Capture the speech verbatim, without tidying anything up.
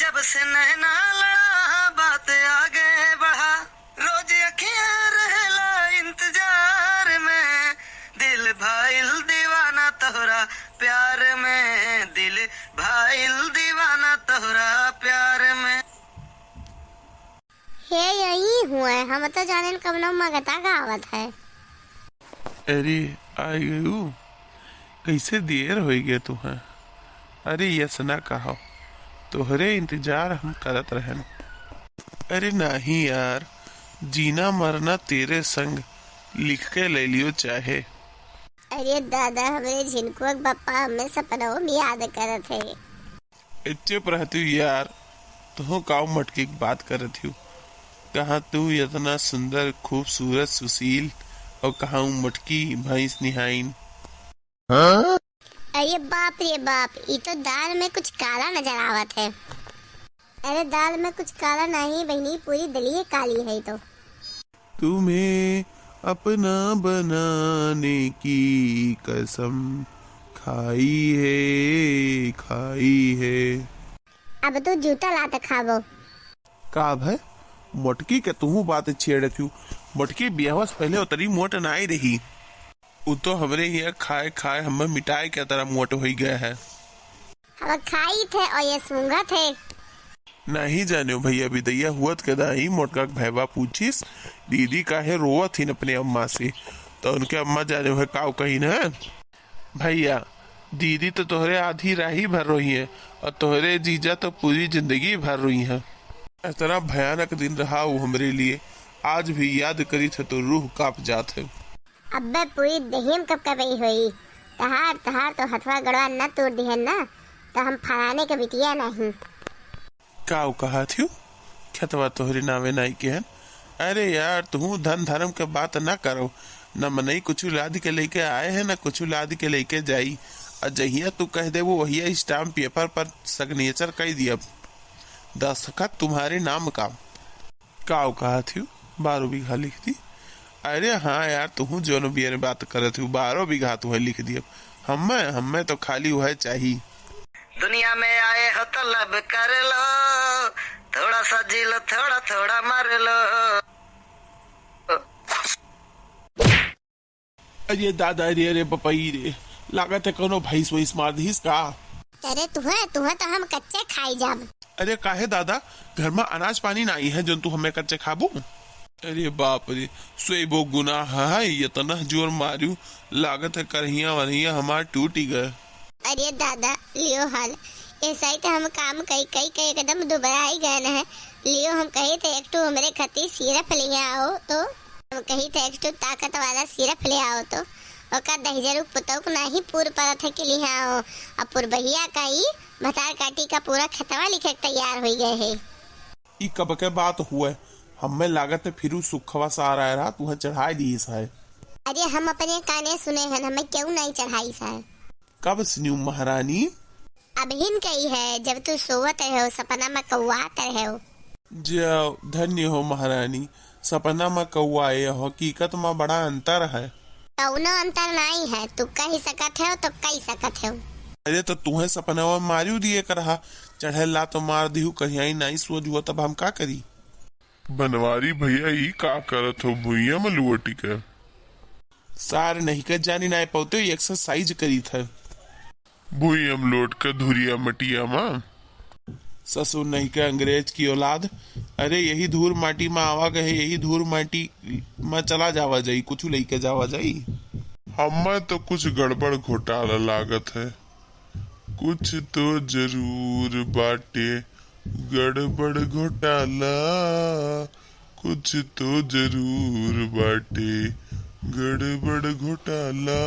जब से नैना लड़ा, बात आगे बढ़ा, रोज अखियां रहला इंतजार में। दिल भाइल दीवाना तोहरा प्यार में, दिल भाइल दीवाना तोहरा प्यार में। हे, यही हुए, हम तो जानेन कवनो मगता गावत है। अरे, आ गयू? कैसे देर होइ गए तुहें? अरे, यस ना कहो, तोहरे इंतजार हम करत रहन। अरे नाही यार, जीना मरना तेरे संग लिख के ले लियो चाहे। अरे दादा, हमरे झिनकुआ के पप्पा हमें सपनों में याद करत है। ए, चुप रहती हूँ यार, तुहूँ काऊ मटकी की बात करत हूँ। कहाँ तू इतना सुंदर, खूबसूरत, सुशील, और कहाँ ऊ मटकी भैंस निहाइन? अरे बाप रे बाप, ई तो दाल में कुछ काला नजर आवत है। अरे दाल में कुछ काला नहीं बहिनी, पूरी दलिये काली है ई तो। तुम्हें अपना बनाने की कसम खाई है, खाई है। अब तो जूता लात खाबो। का भय? मोटकी के तुहू बात छेड़त हूँ। मोटकी बियाह से पहले उतरी मोट नाई रही। उ तो हमरे हिया खाए खाए हमें मिटाए के तरह मोट होई गए है। अब खाई थे और ये सूंघत है। नहीं जाने भैया, बिदैया हुअत के दाई मोटका के भैया पूछिस, दीदी काहे रोवत हिन अपने अम्मा से, तो उनके अम्मा जाने है काव कही न। भैया, दीदी तो तोहरे आधी राही भर रोई है और तोहरे जीजा तो पूरी जिंदगी भर रोई है। इतना भयानक दिन रहा वो हमरे लिए, आज भी याद करी थे तो रूह कांप जात है। अब्बे पूरी दहियम कब कबई होई, तहार, तहार तो हथवा गड़वा न तोड़ दिहन ना, तो हम फलाने के बिटिया नहीं। काऊ कहा थियो? खेतवा तोहरे नावे नाई के हन। अरे यार, तुहू धन धर्म के बात ना करो। न मनई कुछ लाद के लेके आए हैं, न कुछ लाद के लेके जाई। और जहिया तू कह देबो, वहिया स्टाम्प पेपर पर सिग्नेचर कर दियब। दस्तखत तुम्हारे नाम का। काऊ कहा थियो? बारह बीघा लिख दी। अरे हाँ यार, तुहू जोन बियर बात करत हो, बारह बीघा तुहे लिख दियब। हमें, हमें तो खाली वह चाही। दुनिया में आए हो तो लब कर लो, थोड़ा सा जी लो, थोड़ा थोड़ा मर लो। अरे दादा रे, अरे बपई रे, लागत है कोनो भैंस वैंस मार दिहिस का? अरे तुहे, तुहे तो हम कच्चे खाई जाब। अरे काहे दादा, घर में अनाज पानी नाई है जोन तू हमें कच्चे खाबू? अरे बाप रे, सोइबो गुनाह है, इतना जोर मारियो, लागत है करहिया वरहिया हमार टूटी गए। अरे दादा, लियो हाल, ऐसा ही तो हम काम कई कई के एकदम दुबराई गए न है। लियो हम कही थे एक ठो हमरे खातिर सिरप ले आओ तो, हम कही थे एक ठो ताकत वाला सिरप ले आओ तो, ओका दहिजरू पुतौक नाही पूर परत है कि लिहाओ, अब पुरबहिया का ई भतार काटी का पूरा खेतवा लिखे के तैयार होई गए है। ई कब के बात हुए? हमें लागत है फिरू सुखवा सारा रहा, तुहे चढ़ाई दीस है। अरे हम अपने काने सुने हन, हमें क्यों नहीं चढ़ाई सा है? कब सुनियो महारानी? अबहिन कही है, जब तू सोवत रहो, सपना में कौआत रहो। जाओ, धन्य हो महारानी, सपना में कौआ ए हकीकत में बड़ा अंतर है। कौनो अंतर नाई है, तू कही सकत हो तो कही सकत हो। अरे तो तुहे सपना में मारियो दिए करहा, चढ़े ला तो मार दिहू, कहियाई नाई सोच हुआ, तब हम का करी? बनवारी भैया, ई का करत हो भुइया में लुवटी के? सार नहीं के जानी नाई पौते, एक्सरसाइज करी थे। भुइया में लोट के धुरिया मटिया में। ससुर नहीं के अंग्रेज की औलाद। अरे यही धूर माटी में आवा गए, यही धूर माटी में चला जावा जाई, कुछ लेके जावा जाई। हमें तो कुछ गड़बड़ घोटाला लागत है, कुछ तो जरूर बाटे गड़बड़ घोटाला, कुछ तो जरूर बाटे गड़बड़ घोटाला।